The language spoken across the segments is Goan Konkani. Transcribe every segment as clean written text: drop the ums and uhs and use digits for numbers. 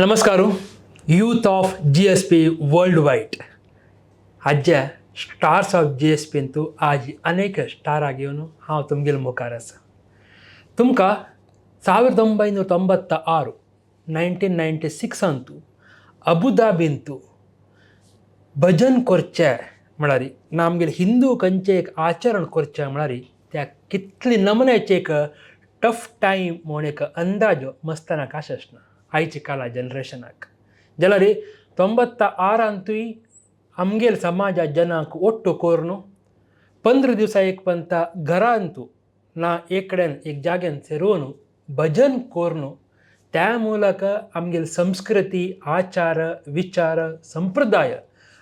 ನಮಸ್ಕಾರ. Youth of GSP world wide आज्या स्टार्स ऑफ GSP तूं आज अनेक स्टार घेवन हांव तुमगेले मुखार आसा. तुमकां 1996, 1996 अबुधाबींतू भजन करचें म्हळ्यार ना आमगेले हिंदू खंयचें एक आचरण करचें म्हळ्यार त्या कितली नमुन्याचें एक टफ टायम म्हूण एक अंदाजो मस्तानाक आसना आयचे काला जनरेशनाक. जाल्यार 96ांतूय आमगेल समाजा जनांक ಒಟ್ಟು करून 15 दिवसा एक पंता घरांतू ना एक कडेन एक जाग्यान सेरोवन भजन करून त्या ಮೂಲಕ आमगेली संस्कृती, आचार विचार, संप्रदाय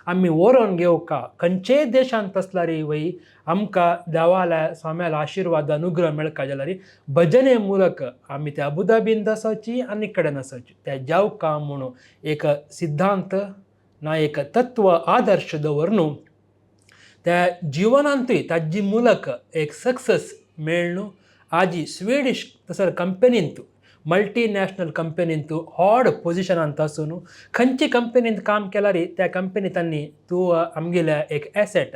आमी व्हरोन घेवका. खंयचेय देशांत आसल्यार वय आमकां देवाल्या स्वाम्याला आशिर्वाद अनुग्रह मेळका जाल्यार भजने ಮೂಲಕ आमी त्या अबुधाबींत आसाची आनी कडेन आसाची त्या जावका म्हणून एक सिद्धांत ना एक तत्व आदर्श दवरून त्या जिवनांतूय ताजी ಮೂಲಕ एक सक्सेस मेळ्ळू. आजी स्विडिश तसर कंपनींत, मल्टी नॅशनल कंपनींत हॉड पोजिशनांत आसून खंयचे कंपनींत काम केल्यार त्या कंपनी तांणी तूं आमगेल्या एक एसेट,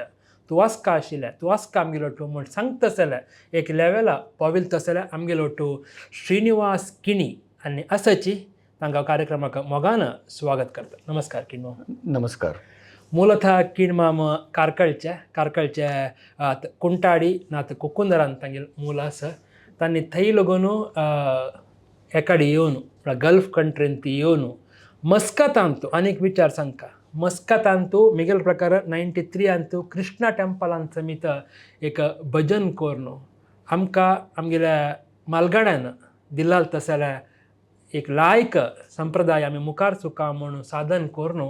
तूं वास्का आशिल्लें, तूं वास्का आमगेलो टू म्हूण सांगता जाल्यार एक लेवला पाविल तसल्या आमगेलो टू श्रीनिवास किणी आनी आसाची तांकां कार्यक्रमाक मोगान स्वागत करता. नमस्कार किणो. नमस्कार. ಮೂಲತಃ ಕಿಣ್ಮಾಮ ಕಾರ್ಕಳ್चे, ಕಾರ್ಕಳ್चे कुंटाडी नात कुकुंदरान तांगेल मूल आसा. तांणी थंय लगून एकाडी येवन म्हळ्यार गल्फ कंट्रींत येवन मस्कतांत आनीक विचार सांगका. मस्कतांतू मिगेल प्रकार 93 अंतू कृष्णा टेंपलान समीत एक भजन करून आमकां आमगेल्या मालगाड्यान दिलाल तसल्या एक लायक संप्रदाय आमी मुखार सुका म्हणून साधन करून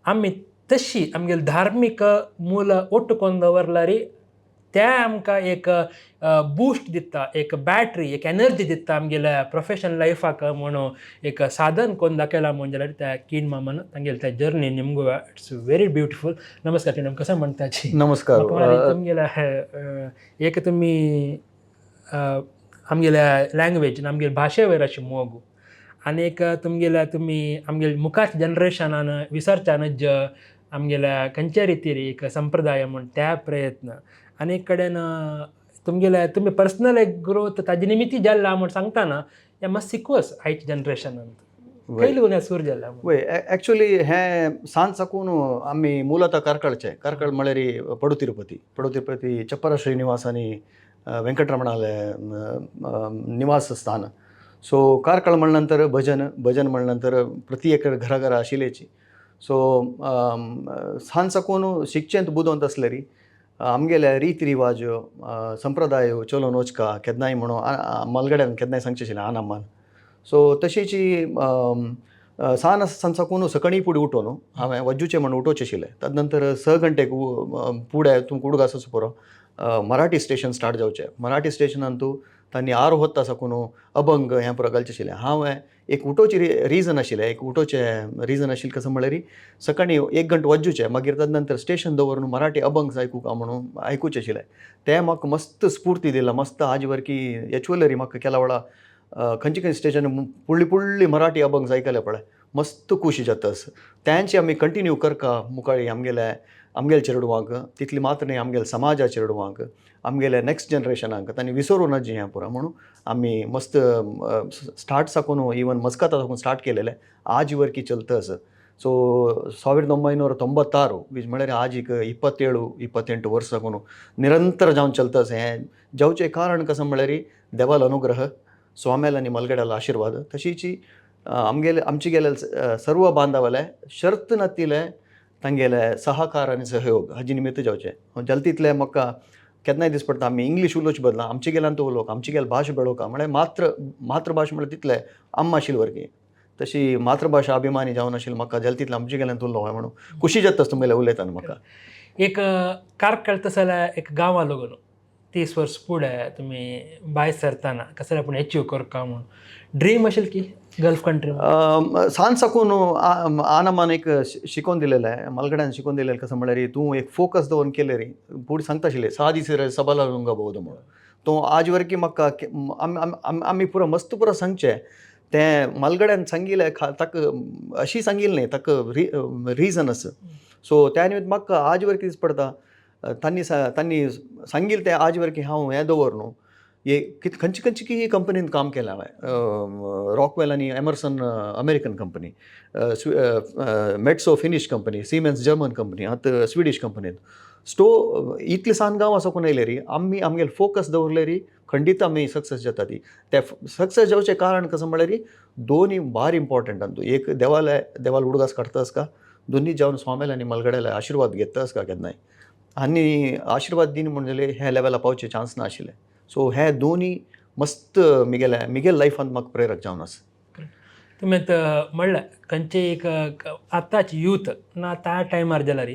आमी तशी आमगेली धार्मीक मूल ಒಟ್ಟು కొని दवरल्यार ते आमकां एक बूस्ट दिता, एक बॅटरी, एक एनर्जी दिता आमगेल्या प्रोफेशनल लायफाक म्हणून एक साधन कोन्न दाखयला म्हूण जाल्यार त्या कीण मामान तांगेले त्या जर्नी निमगो it's very beautiful. नमस्कार किण, कसं म्हणताची? नमस्कार. तुमगेल्या एक तुमी आमगेल्या लँग्वेज, आमगेल्या भाशेवयर अशें मोग आनी एक तुमगेल्या तुमी आमगेल्या मुखार जनरेशनान विसरच्यान आमगेल्या खंयच्या रितीर एक संप्रदाय म्हूण त्या प्रयत्न आनी एक कडेन तुमगेल्या तुमी पर्सनल एक ग्रोथ ताजे निमित्ती जाल्ला म्हूण सांगतना हे मातशें सिकवस आयच्या जनरेशनान खंय लागून सूर जाल्ला म्हूण. वय, ॲक्च्युली हें सांज साकून आमी ಮೂಲತಃ ಕಾರ್ಕಳचे. ಕಾರ್ಕಳ म्हळ्यार पडू तिरुपती, पडू तिरुपती चप्परा श्रीनिवास आनी वेंकटरमणाले निवास स्थान. सो कार्कळ म्हणल्या नंतर भजन, भजन म्हणल्या नंतर प्रति एक घरा घरा आशिल्लेची. सो सांज साकून शिकचेंत बुदवंत आसलेरी आमगेले रीत रिवाज, संप्रदाय चलोवन वचका केन्नाय म्हणून मलगड्यान केन्नाय सांगचें आशिल्लें आनामान. सो तशीची सान आसतना साकून सकाळीं फुडें उठोन हांवें वज्जूचें म्हण उठोवचें आशिल्लें. तद नंतर 6 घंटेक फुडें तुमकां उडगास आसा पुरो, मराठी स्टेशन स्टार्ट जावचें. मराठी स्टेशनान तूं तांणी आर होता साकून अभंग हें पुरो घालचें आशिल्लें. हांवें एक उठोवचें रिजन आशिल्लें, एक उठोवचें रिजन आशिल्लें कसो म्हळ्यार सकाळीं एक घंटो वज्जूचें, मागीर तद नंतर स्टेशन दवरून मराठी अभंग आयकूंक म्हणून आयकुचें आशिल्लें. तें म्हाका मस्त स्फूर्ती दिला मस्त. आज वरकी येचुअलरी म्हाका केला वेळा खंयचे खंयचे स्टेशन पुडली पुडली मराठी अभंग आयकले पळय, मस्त खुशी जाता. तेंचे आमी कंटिन्यू करका मुखाळी आमगेले आमगेले चेडवांक, तितली मात्र न्ही, आमगेले समाजा चेडवांक, आमगेले नेक्स्ट जनरेशनाक तांणी विसरूं नज हें पुरो म्हणून आमी मस्त स्टार्ट साकून, इवन मस्कता साकून स्टार्ट केलेलें आज वरकी चलता आसा. ಸೊ 1996 which म्हळ्यार आज एक 27, 28 वर्सां साकून निरंतर जावन चलता आसा. हें जावचें कारण कसं म्हळ्यार देवालो अनुग्रह, स्वाम्याल आनी मलगड्यालो आशिर्वाद. तशीची आमगेले आमचे गेले सर्व बांधवाले शर्त नातिले तांगेले सहकार आनी सहयोग हाजे निमित्त जावचें. जालें तितलें म्हाका केन्नाय दीस पडटा आमी इंग्लीश उलोवचे बदला आमचे गेल्यान तो उलोवंक, आमचे गेले भाश बेळोवंक. म्हळ्यार मातृभाश म्हळ्यार तितलें आम्मा आशिल्ली वरकी तशी मातृभाशा अभिमानी जावन आशिल्ली म्हाका. जालें तितलें आमचे गेल्यान उलोवं म्हणून खुशी जाता तुमगेले उलयतना म्हाका. एक कार्कळ तसल्या एक गांवा लागून 30 वर्स फुडें तुमी भायर सरतना कसलें पूण एचीव करका म्हूण ड्रीम आशिल्लें की गल्फ कंट्री? सान साकून आनामान एक शिकोवन दिलेलें, मलगड्यान शिकोवन दिलेलें. कसं म्हळ्यार तूं एक फोकस दवरून केलें री फुडें सांगता आशिल्लें साधिसिर सबल ಬಹುದು म्हणून. तो आज वरकी म्हाका आमी पुरो मस्त पुरो सांगचें. तें मालगड्यान सांगिल्लें ताका अशी सांगिल्लें न्ही, ताका रिजन आसा. सो त्या निमित्त म्हाका आज वर कितें पडता, तांणी तांणी सांगिल्लें तें आज वर की हांव हें दवर न्हू. हे कित खंयचे खंयचे की कंपनीन काम केलें हांवें, रॉकवेल आनी Emerson American company, Metso Finnish company, Siemens German company, आतां स्विडीश कंपनीत. स्टो इतले सान गांव आसा कोण येयले री आमी आमगेले फोकस दवरले री खंडीत आमी सक्सेस जाता ती. ते सक्सेस जावचें कारण कसो म्हळ्यार री दोनी भार इम्पॉर्टंट आनी एक देवाले देवाल उडगास काडटा आसका, दोनी जावन स्वामेल आनी मलगड्याले आशिर्वाद घेता आसका केन्नाय, आनी आशिर्वाद दिन म्हण जाल्यार ह्या लेवला पावचे चान्स ना आशिल्ले. सो हे दोनी मस्त मिगेले मिगेल लायफांत म्हाका प्रेरक जावन आसा. तुमी आतां म्हणलें खंयचे एक आतांची यूथ ना त्या टायमार जाल्यार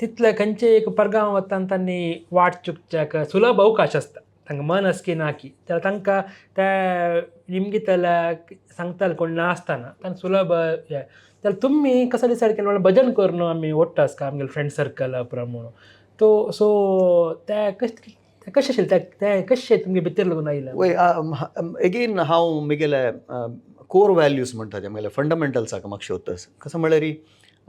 तितले खंयचे एक परगांव वता आनी तांणी वाट चुकच्याक सुलभ अवकाश आसता, तांकां मन आसकी ना की जाल्यार तांकां त्या निमगितल्या सांगताले कोण नासतना तांकां सुलभ हें. जाल्यार तुमी कसो डिसायड केलें म्हणल्यार भजन करून आमी ओडटा आसता आमगेले फ्रेंड सर्कल प्रमाण तो, सो ते कशें तें कशें आशिल्लें तें तें कशें तुमगे भितर लागून आयलें? वय, एगेन हांव म्हगेले कोर व्हॅल्यूज म्हणटा ते म्हगेले फंडामेंटल्साक म्हाका सोदता. कसो म्हळ्यार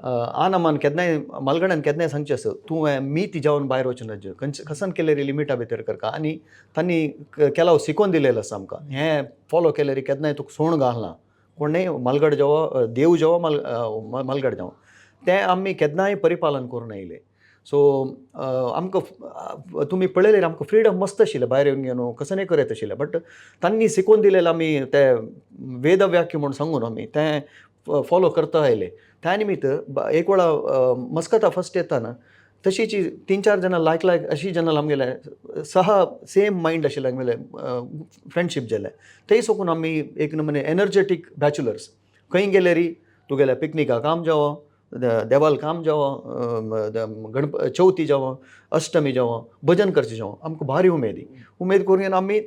आनामान केन्नाय मालगड्यान केन्नाय सांगचें आसा, तूं मीत जावन भायर वचूं नज, खंयचे कसन केलें री लिमिटा भितर करका. आनी तांणी केलाव शिकोवन दिलेलें आसा आमकां, हें फॉलो केलें री केन्नाय तुका सोण घालना कोणेय, मालगड जावो देव जावो मालगड जावो, तें आमी केन्नाय परिपालन करून आयले. सो आमकां तुमी पळयलें आमकां फ्रिडम मस्त आशिल्लें, भायर येवन घेवन कसनय करत आशिल्लें, बट तांणी शिकोवन दिलेलें आमी तें वेदव्याक्य म्हूण सांगून आमी तें फॉलो करता आयले. त्या निमित्त एक वेळा मस्कता फस्ट येताना तशीच 3-4 जाणां लायक लायक अशी जाणां आमगेले सह सेम मायंड आशिल्ले आमगेले फ्रेंडशीप जालें. थंय साकून आमी एक नमुने एनर्जेटीक बॅचलर्स, खंय गेले री तुगेल्या पिकनिकाक काम जावो, देवाल काम जावो, गणप चवथी जावो, अष्टमी जावो, भजन करचें जावो, आमकां भारी उमेदी उमेद करून आमी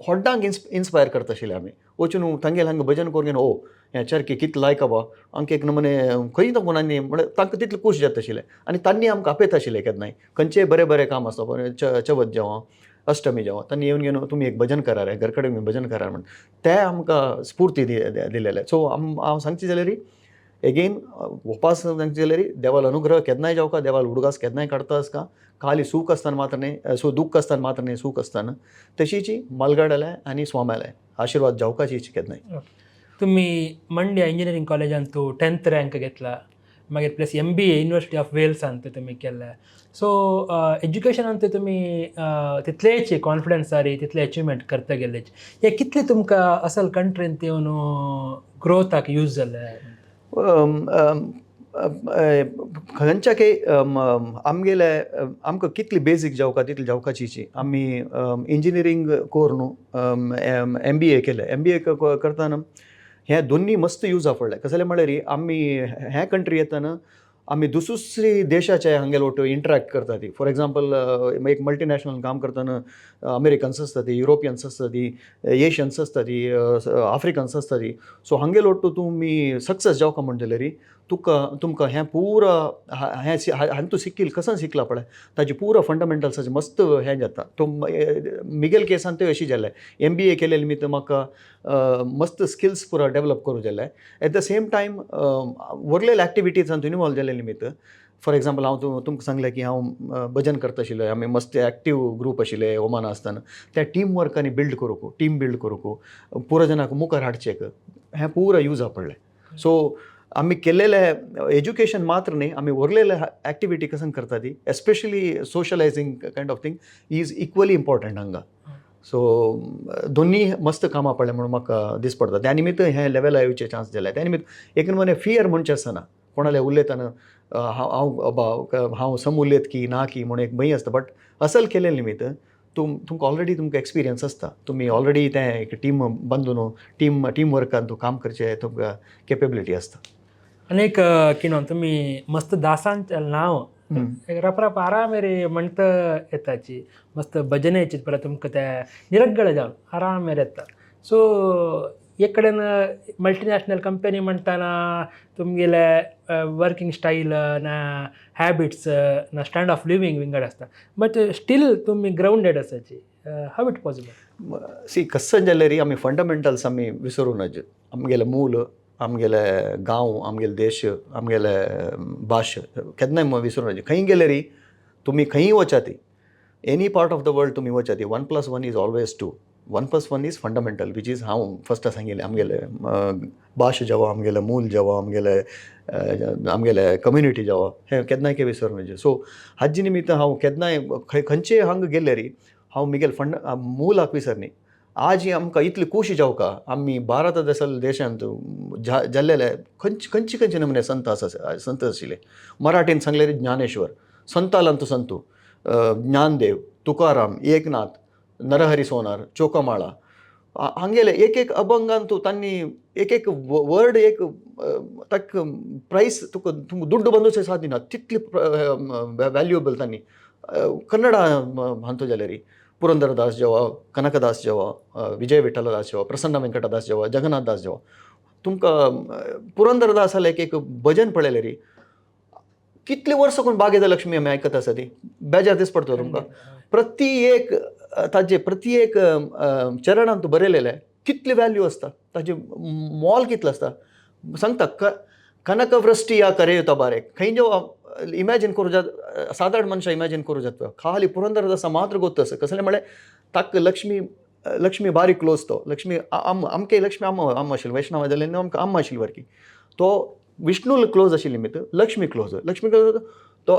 होड्डांक इन्स्पायर करता आशिल्ले. आमी वचून तांगेले हांगा भजन करून ओ हें चरके कितलें लायक बाबा, आमकां एक नमुने खंय तो कोणांनी म्हळ्यार तांकां तितलें खूश जाता आशिल्लें. आनी तांणी आमकां आपयता आशिल्लें केन्नाय खंयचेय बरें बरें काम आसता, बरें चवथ जावं अष्टमी जावं, तांणी येवन घेवन तुमी एक भजन करार, घर कडेन भजन करार म्हण ते आमकां स्फूर्ती दिलेले. सो हांव सांगचें जाल्यार एगेन उपास सांगचें जाल्यार देवाल अनुग्रह केन्नाय जावका, देवाल उडगास केन्नाय काडता आसका, खाली सूख आसतना मात्र न्ही, सो दुख्ख आसतना मात्र न्ही, सूख आसतना तशीची मालगाडाले आनी स्वाम्याले आशिर्वाद जावकाची केन्नाय. तुमी मंड्या इंजिनियरींग कॉलेजान तूं 10th rank घेतला, मागीर प्लस MBA university ऑफ वेल्सान तुमी केल्लें. सो एज्युकेशनान ते तुमी तितलेच कॉन्फिडन्स आरी तितले अचिवमेंट करता गेल्लेच, हे कितले तुमकां असल कंट्रीन येवन ग्रोथाक यूज जालें? खंयच्या आमगेले आमकां कितली बेजीक जावका तितली जावकाची. आमी इंजिनियरींग करून MBA केलें. MBA करतना हें दोन्ही मस्त यूजा पडलें. कसलें म्हळ्यार आमी ह्या कंट्री येतना आमी दुसरी देशाचे हांगेले वटू इंटरेक्ट करता ती. फॉर एग्जाम्पल एक मल्टीनॅशनल काम करतना अमेरिकन्स आसता ती, युरोपियन्स आसता ती, एशियन्स आसता ती, आफ्रिकन्स आसता ती. सो हांगेले वटू तुमी सक्सेस जावका म्हणटले री तुका तुमकां हें पुरा हें हांवें तूं शिकील कसन शिकला पळय ताजी पुरा फंडामेंटल्साचें मस्त हें जाता. तो मिगेल केसान तें अशें जालें, MBA केलें निमित्त म्हाका मस्त स्किल्स पुरा डेवलप करूं जालें. एट the same time वरलेले एक्टिविटीजान इनवॉल्व जाले निमित्त, फॉर एग्जाम्पल हांव तुमकां सांगलें की हांव भजन करता आशिल्लो, आमी मस्त एक्टीव ग्रूप आशिल्ले ओमान आसतना, त्या टीम वर्क आनी बिल्ड करूंक, टीम बिल्ड करूंक, पुरा जनाक मुखार हाडचेक हें पुरा यूजा पडलें. सो आमी केलेले एज्युकेशन मात्र न्ही, आमी उरलेले एक्टिविटी कसन करता ती, especially socialising kind of thing is equally important हांगा. सो दोन्ही मस्त कामां पडलें म्हणून म्हाका दीस पडटा. त्या निमित्त हें लेवल येवचे चान्स दिले. त्या निमित्त एक नमुने फियर म्हणचें आसना कोणाले उलयतना, हांव हांव सम उलयत की ना की म्हणून एक भंय आसता. बट असल केलें निमित्त तुमकां ऑलरेडी तुमकां एक्सपिरियन्स आसता, तुमी ऑलरेडी तें एक टीम बांदून टीम वर्कान तूं काम करचें तुमकां केपेबिलिटी आसता. आनी एक किणो तुमी मस्त दासांचें नांव रपरप आरामेरी म्हणटा येताची, मस्त भजनेची परत तुमकां ते निरगळ जावन आरामेर येता. सो एक कडेन मल्टीनॅशनल कंपनी म्हणटाना तुमगेले वर्किंग स्टायल ना हॅबिट्स ना स्टँड ऑफ लिव्हिंग विंगड आसता, बट स्टील तुमी ग्रावंडेड आसाची. How it possible? C, कस्सन जाल्यार आमी फंडामेंटल्स आमी विसरूं नज. आमगेले मूल, आमगेले गांव, आमगेले देश, आमगेले भाश केन्नाय विसरूं नज. खंय गेल्यार तुमी, खंयी वचाती, any part of the world तुमी वचाती, 1 + 1 is always 2. 1 + 1 is fundamental, which is हांव फस्ट सांगिल्लें, आमगेले भाश जावं, आमगेले मूल जावं, आमगेले कम्युनिटी जावं, हें केन्नाय के विसरूं नज. सो हाजे निमित्त हांव केन्नाय खंय खंयचे हांगा गेल्यार हांव मिगेल फंड मुलाक विसरनी. आज आमकां इतली खोशी जावका, आमी भारत देसाल देशांत जाल्लेले खंयचे खंयचे खंयचे नमुने संत आसा, संत आशिल्ले. मराठीन सांगलेले ज्ञानेश्वर, संतालांतू संतू ज्ञानदेव, तुकाराम, एकनाथ, नरहरी सोनार, चोकमाळा, हांगेले एक एक अभंगांतू तांणी एक एक वर्ड एक ताक प्रायस तुका दुड्डू बंदूच सादिना तितली व्हॅल्युएबल तांणी. कन्नड हांतू जाल्यार पुरंदरदास जेवा, कनकदास जेवा, विजय विठ्ठलदास जेवा, प्रसन्न वेंकटदास जेवा, जगन्नाथ दास जेवा, तुमकां पुरंदरदासाले एक एक भजन पळयलें, कितली वर्सां कोण बागेदा लक्ष्मी आमी आयकत आसा, ती बेजार दीस पडटलो तुमकां. प्रति एक ताजे प्रति एक चरणांत बरयलेलें कितली व्हॅल्यू आसता, ताजे मोल कितलें आसता सांगता. कनकवृष्टी या करे बारे खंय जो इमॅजिन करूं जात, सादारण मनशां इमॅजिन करूं जाता. खाली पुरंदरदासा मात्र गोत्त आसा. कसलें म्हळ्यार ताका लक्ष्मी, लक्ष्मी बारीक क्लोज तो लक्ष्मी आम आमके लक्ष्मी आम आम आशिल्ली, वैष्णव जाल्यार आमकां आम आशिल्ली वरकी. तो विष्णू क्लोज आशिल्ली निमित्त लक्ष्मी क्लोज, लक्ष्मी क्लोज. तो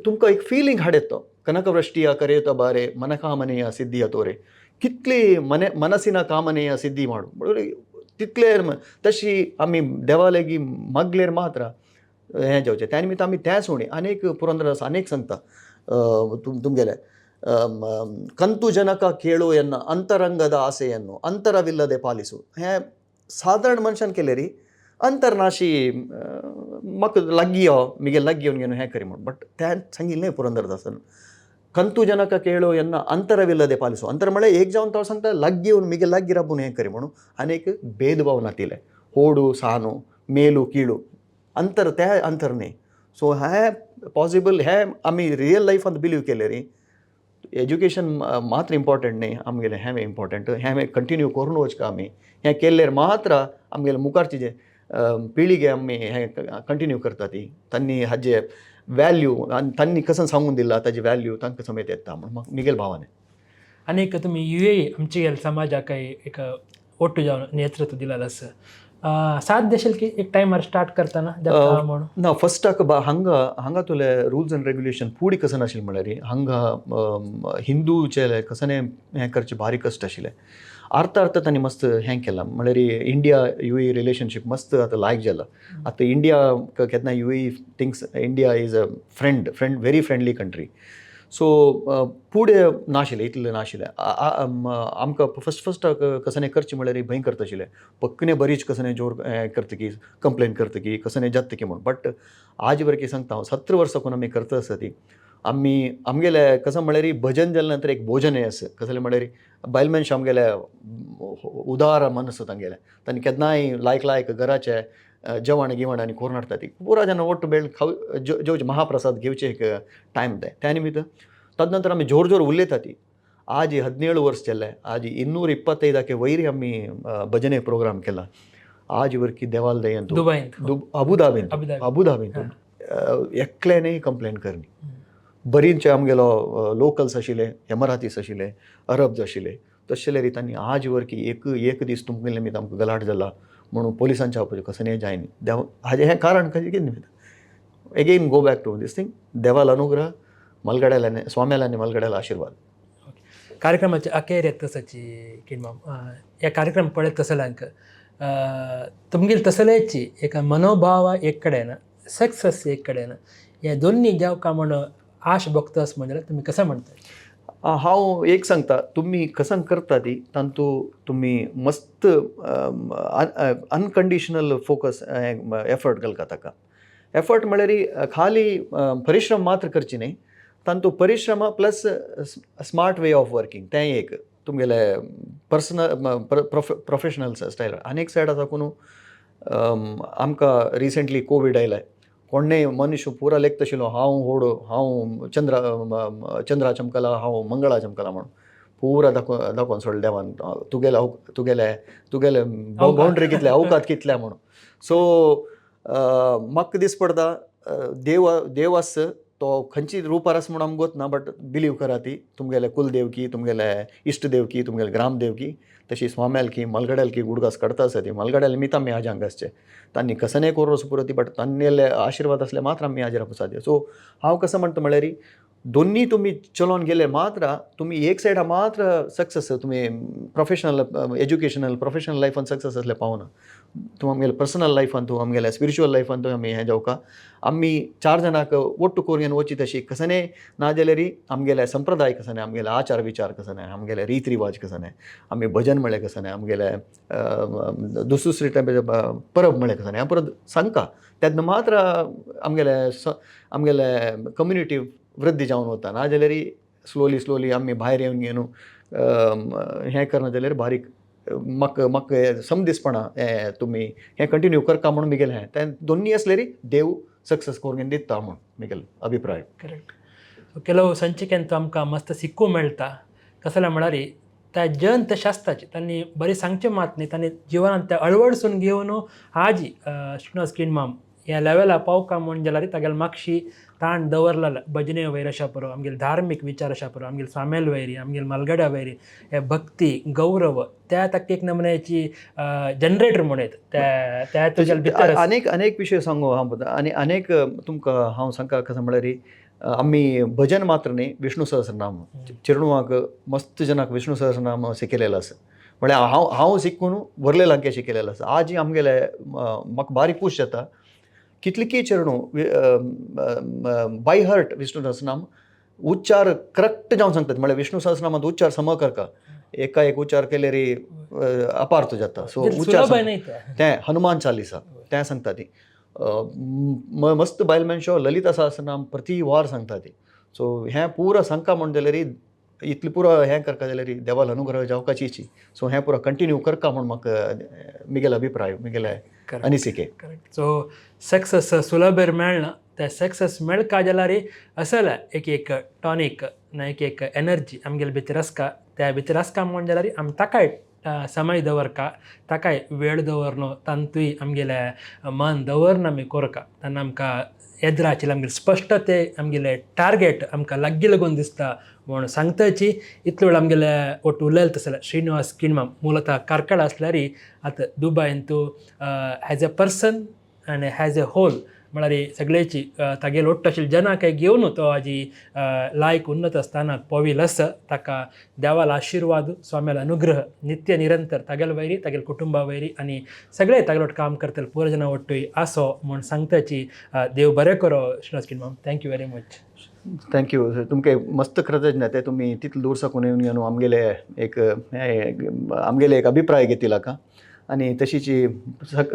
तुमकां एक फिलींग हाडत तो कनकवृष्टिया करेत बारे मनकामनेय सिद्धिया तोरे, कितली मने मनसिना कामनेय सिद्धी माडू बरोबर तितले. तशी आमी देवालेगी मागलेर मात्र हें जावचें. त्या निमित्त आमी तें सोणी अनेक पुरंदरदास, अनेक संत तुमगेले ಕಂತು ಜನಕ ಕೇಳು ಎನ್ನ ಅಂತರಂಗದ ಆಸೆಯನ್ನು ಅಂತರವಿಲ್ಲದೆ ಪಾಲಿಸು. हें सादारण मनशान केलें अंतरनाशी म्हाका लागीं यो, मिगे लागीं येवन घेवन हें करी म्हूण, बट तें सांगिल्लें पुरंदरदासान, ಕಂತು ಜನಕ ಕೇಳು ಎನ್ನ ಅಂತರವಿಲ್ಲದೆ ಪಾಲಿಸು. ಅಂತರ म्हळ्यार एक जावन तो सांगता लागीं येवन मिगे लागीं राबून हें करी म्हणून. आनीक भेदभाव नातिल्लें, होडू सानू, मेलू कीळू, अंतर ते अंतर न्ही. सो हें पॉसिबल, हें आमी रियल लायफांत बिलीव केलें रे. एज्युकेशन मात्र इम्पॉर्टंट न्ही आमगेलें, हें इम्पॉर्टंट. हें कंटिन्यू करून वचका आमी. हें केल्लेर मात्र आमगेले मुखारचे जे पिळगे आमी हें कंटिन्यू करता ती तांणी हाजे व्हॅल्यू आनी तांणी कसं सांगून दिला ताजी व्हॅल्यू तांकां समेत येता म्हूण म्हाका मिगेल भावाने. आनीक तुमी युएई आमचे समाजाक एक ಒಟ್ಟು जावन नेतृत्व दिलेलें आसा. साध्य अशें की एक टायमार स्टार्ट करतना जाता म्हणून? ना, फस्टाक बा हांगा हांगा तुले रुल्स अँड रेग्युलेशन पुडी कसं नाशिल्लें म्हळ्यार हांगा हिंदूचे कसने हें करचें भारी कश्ट आशिल्लें. अर्थ अर्थ तांणी मस्त हें केलां म्हळ्यार इंडिया युए रिलेशनशीप मस्त आतां लायक जाला. आतां इंडिया केन्ना UAE thinks India is a friend, very friendly country. So पुढे नाशिल्लें, इतलें नाशिल्लें. आमकां फस्ट फस्ट कसने करचें म्हळ्यार भंय करता आशिल्लें, पक्कने बरीच कसने जोर हें करता की, कंप्लेन करता की, कसने जाता की म्हूण. बट आज वरकी सांगता हांव, 17 वर्सां कोण आमी करता आसा ती आमी आमगेले कसं म्हळ्यार भजन जाल्या नंतर एक भोजन हें आसा. कसलें म्हळ्यार बायल मनशां आमगेले उदार मनस तांगेलें, तांणी केन्नाय लायक लायक घराचे जेवण गिवण आनी करून हाडटा ती पुरा जेन्ना ಒಟ್ಟು बेळ खाव जेवचे, महाप्रसाद घेवचे एक टायम ते. त्या निमित्त तदनंतर आमी जोर जोर उलयता ती. आज 17 वर्स जाले, आज 225ಕ್ಕೆ वयर आमी भजने प्रोग्राम केला. आज वरकी देवाल दयेन दुबयंत? अबुधाबींत. अबुधाबी. अबुधाबींत एकल्यानय कंप्लेन करनी. बरींचे आमगेलो लोकल्स आशिल्ले, एमरातीस आशिल्ले, अरब्स आशिल्ले, तशें जाल्यार तांणी आज वरकी एक एक दीस तुमगेले निमित्त आमकां गलाट जाला म्हणून पोलिसांच्या आपले कसं जायनी. देव हाजें हें कारण खंयचें कितें निमित्त, again go back to this thing, देवाल अनुग्रह, मलगड्याल्याने स्वाम्यालाने मलगड्याला आशीर्वाद. कार्यक्रमाची अखेर येत तसाची किणमाम, ह्या कार्यक्रम पळयत तसल्यांक तुमगेली तसल्याची एक मनोभाव एक कडेन, सक्सेस एक कडेन, हे दोन्ही जावका म्हण आश बघतस म्हणजे तुमी कसं म्हणता? हांव एक सांगता, तुमी कसं करता ती तांतू तुमी मस्त अनकंडिशनल फोकस एफर्ट घालता. ताका एफर्ट म्हळ्यार खाली परिश्रम मात्र करची न्ही, तांतू परिश्रम plus smart way of working तें एक तुमगेले पर्सनल प्रोफेशनल स्टायल. आनी एक सायडा साकून आमकां रिसेंटली कोवीड आयलाय, कोणेय मनुष्य पुरा लेखताशिल्लो हांव होड, हांव चंद्रा चंद्रा चमकला, हांव मंगळा चमकला म्हणून पुरा दाखोवन दाखोवन सोडलें देवान तुगेले तुगेले तुगेले बाउंड्री कितल्या, अवकात कितल्या म्हणून. सो म्हाका दीस पडटा देव देव आस तो खंयची रुपार आसा म्हणून आमकां गोत ना, बट बिलीव करा ती तुमगेले कुलदेव की, तुमगेले इश्ट देव की, तुमगेले ग्रामदेव की, तशी स्वाम्याल की मलगड्याल की गुडगास काडता आसा ती मलगड्याल निमित्त आमी आज हांगा आसचे. तांणी कसनय करून पुरो ती, बट तांगेले आशिर्वाद आसले मात्र आमी हाजेर साध्य. सो हांव कसो म्हणटा म्हळ्यार दोन्ही तुमी चलोवन गेले मात्र तुमी एक सायडा मात्र सक्सेस, तुमी प्रोफेशनल एज्युकेशनल प्रोफेशनल लायफान सक्सेस आसले पावना. तूं आमगेले पर्सनल लायफान, तूं आमगेले स्पिरिच्युअल लायफान तूं आमी हें जावका. आमी चार जाणांक ಒಟ್ಟು ಕೋರಿಯನ್ वची तशी कसने ना जाल्यार आमगेले संप्रदाय कसने, आमगेले आचार विचार कसने, आमगेले रीत रिवाज कसने, आमी भजन म्हळ्ळें कसने, आमगेले दुसरी टायम परब म्हळ्ळें कसने, हांव परत सांगता तेन्ना मात्र आमगेले आमगेले कम्युनिटी वृद्धी जावन वता. ना जाल्यार स्लोली स्लोली आमी भायर येवन घेवन हें करना जाल्यार बारीक म्हाका म्हाका समदिसपणा हें तुमी हें कंटिन्यू करका म्हणून मिगेलें हें तें दोन्ही आसल्यार देव सक्सेस करून दिता म्हूण मिगेलो अभिप्राय. करेक्ट. सो ಕೆಲವು संचिकेंत आमकां मस्त शिकूं मेळटा. कसलें म्हळ्यार त्या जन तशें आसताचे, तांणी बरें सांगचें मात न्ही, तांणी जिवनांत तें अळवडसून घेवन आजी श्रीनिवास किणमाम ह्या लेवला पावका म्हूण जाल्यार तागेले मागशी ताण दवरलेलो भजने वयर अशा पुरो, आमगेले धार्मीक विचार अशा पुरो, आमगेले स्वामेल वैरी, आमगेले मलगड्या वैरी, हे भक्ती गौरव त्या ताका एक नमुन्याची जनरेटर म्हणूं येता त्या त्या तुज्या भितर आसा. अनेक अनेक विशय सांगू हांव आनी अनेक तुमकां हांव सांगता कसं म्हळ्यार आमी भजन मात्र न्ही, विष्णू सहस्रनाम चेडवांक मस्त जनाक विष्णू सहस्रनाम शिकयलेलें आसा. म्हळ्यार हांव हांव शिकून व्हरलेल्यांक शिकयलेलें आसा. आजी आमगेले म्हाका बारीक खूश जाता कितलीकी चेडूं बाय हर्ट विष्णू सहस्रनाम उच्चार करेक्ट जावन सांगतात. म्हळ्यार विष्णू सहस्रनामांत उच्चार सम करका, एका एक उच्चार केल्यार अपार्थ जाता. सो उच्चार सुलभ न्ही तें. तें हनुमान चालिसा तें सांगता ती मस्त बायल मनशो ललिता सहस्रनाम प्रति वार सांगता ती. सो हें पुरा सांगका म्हण जाल्यार इतलें पुरो हें करका जाल्यार देवाल अनुग्रह जावपाची. सो हें पुरो कंटिन्यू करका म्हूण म्हाका मिगेलो अभिप्राय, मिगेले अनिसिके. करेक्ट. सो सक्सेस सुलभेर मेळना, ते सक्सेस मेळका जाल्यार असल एक एक टॉनीक ना एक एक एनर्जी आमगेले भितर आसका. त्या भितर आसका म्हूण जाल्यार आमी ताकाय समय दवरका, ताकाय वेळ दवरनो, तांतूय आमगेले मन दवरन आमी कोरका तेन्ना आमकां येद्राचेर आमगेले स्पश्टते आमगेले टार्गेट आमकां लागीं लागून दिसता म्हूण सांगताची. इतलो वेळ आमगेले ಒಟ್ಟು उलयले तसले श्रीनिवास किणमाम ಮೂಲतः ಕಾರ್ಕಳ आसल्यार आतां दुबायंतू as a person and as a whole म्हळ्यार सगळ्याची तागेलो ಒಟ್ಟು आशिल्ले जनाक घेवन तो आजी लायक उन्नत स्थानाक पाविल आसा. ताका देवाल आशिर्वाद, स्वाम्याल अनुग्रह नित्य निरंतर तागेले वैरी, तागेले कुटुंबा वैरी आनी सगळे तागेले ಒಟ್ಟು काम करतले पुरो जना ಒಟ್ಟುय आसो म्हूण सांगताची. देव बरें करो Srinivasa किणमाम. Thank you very much. Thank you. तुमकां मस्त कृतज्ञ ते तुमी तितले दूर साकून येवन घेवन आमगेले एक आमगेले एक अभिप्राय घेतिला का. आनी तशीची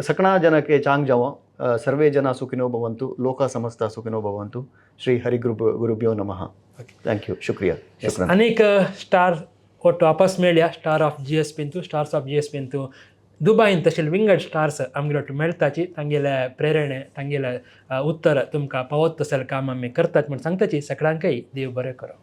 सकणा जनक चांग जावं, सर्वे जना सुखिनो भवन्तु, लोका समस्ता सुखिनो भवन्तु. श्री हरि गुरुभ्यो नमः. Thank you, शुक्रिया, शुक्रान. अनेक स्टार ಒಟ್ಟು ವಾಪಸ್ ಮೇಳ್ಯ ಸ್ಟಾರ್ ಆಫ್ ಜಿ ಎಸ್ ಪಿಂತು, ಸ್ಟಾರ್ಸ್ ಆಫ್ ಜಿ ಎಸ್ ಪಿಂತು ದುಬಾಯಿನ್ ತಶೆಲ್ ವಿಂಗಡ್ ಸ್ಟಾರ್ಸ್ आमगेले ಒಟ್ಟು मेळताची. तांगेले प्रेರಣೆ, तांगेले उत्तर तुमकां पावत तसले काम आमी करतात म्हूण सांगताची. सगळ्यांकय देव बरें करो.